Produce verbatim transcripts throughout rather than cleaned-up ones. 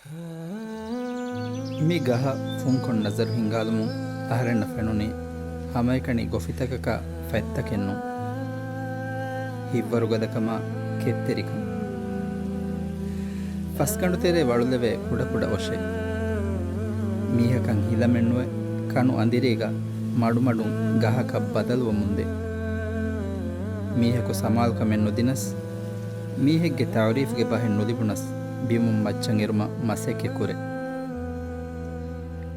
މި ގަހަށް ފުންކޮށް ނަޒަރު ހިންގާލުމުން އަހަރެންނަށް ފެނުނީ ހަމައެކަނި ގޮފިތަކަކާ ފަތްތަކެއް ނޫން. ހިތްވަރުގަދަކަމާ ކެތްތެރިކަން. ފަސްގަނޑު ތެރޭ ވަޅުލެވޭ ކުޑަކުޑަ އޮށެއް. މީހަކަށް ހިލަމެއްނުވެ ކަނު އަނދިރީގަ މަޑުމަޑުން ގަހަކަށް ބަދަލުވަމުންދޭ. މީހަކު ސަމާލުކަމެއް ނުދިނަސް، މީހެއްގެ ތައުރީފްގެ ބަހެއް ނުލިބުނަސް، ބިމުން މައްޗަށް އެރުމަށް މަސައްކަތް ކުރޭ.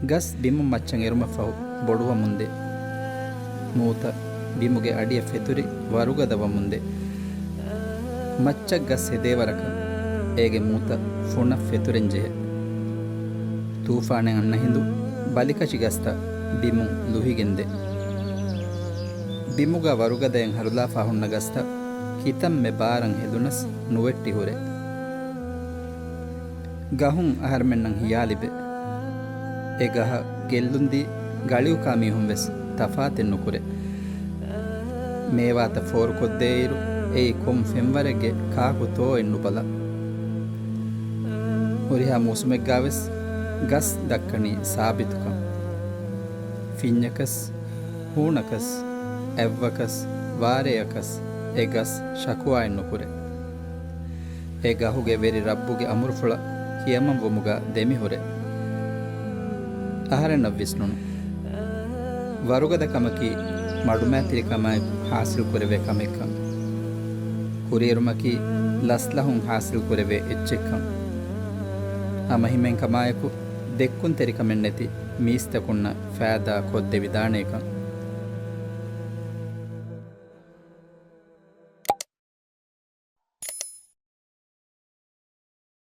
ގަސް ބިމުން މައްޗަށް އެރުމަށްފަހު ބޮޑުވަމުންދޭ. މޫތައް ބިމުގެ އަޑިއަށް ފެތުރި ވަރުގަދަވަމުންދޭ. މައްޗަށް ގަސް ހެދޭވަރަކަށް އޭގެ މޫތައް ފުނަށް ފެތުރެން ޖެހޭ. ތޫފާނެއް އަންނަ ހިނދު ބަލިކަށި ގަސްތައް ބިމުން ލުހިގެންދޭ. ބިމުގަ ވަރުގަދައިން ހަރުލާފާ ހުންނަ ގަސްތައް ކިތަންމެ ބާރަށް ހެދުނަސް ނުވެއްޓި ހުރޭ. ގަހުން އަހަރުމެންނަށް ހިޔާލިބޭ. އެ ގަހަށް ގެއްލުންދީ ގަޅިއުކާ މީހުން ވެސް ތަފާތެއް ނުކުރޭ. މޭވާތައް ފޯރުކޮށްދޭއިރު، އެއީ ކޮން ފެންވަރެއްގެ ކާކުތޯއެއް ނުބަލާ. ހުރިހާ މޫސުމެއްގާވެސް ގަސް ދައްކަނީ ސާބިތުކަން. ފިންޏަކަސް، ހޫނަކަސް، އަތްވަކަސް، ވާރޭއަކަސް އެ ގަސް ޝަކުވާއެއް ނުކުރޭ. އެ ގަހުގެ ވެރި ރައްބުގެ އަމުރުފުޅަށް ކިޔަމަންވުމުގަ ދެމިހުރޭ. އަހަރެންނަށް ވިސްނުނު. ވަރުގަދަ ކަމަކީ މަޑުމައިތިރިކަމާއެކު ހާސިލް ކުރެވޭ ކަމެއްކަން. ކުރިއެރުމަކީ ލަސްލަހުން ހާސިލް ކުރެވޭ އެއްޗެއްކަން. ހަމަހިމޭންކަމާއެކު ދެއްކުންތެރިކަމެއްނެތި މީސްތަކުންނަށް ފައިދާ ކޮށްދެވިދާނޭކަން.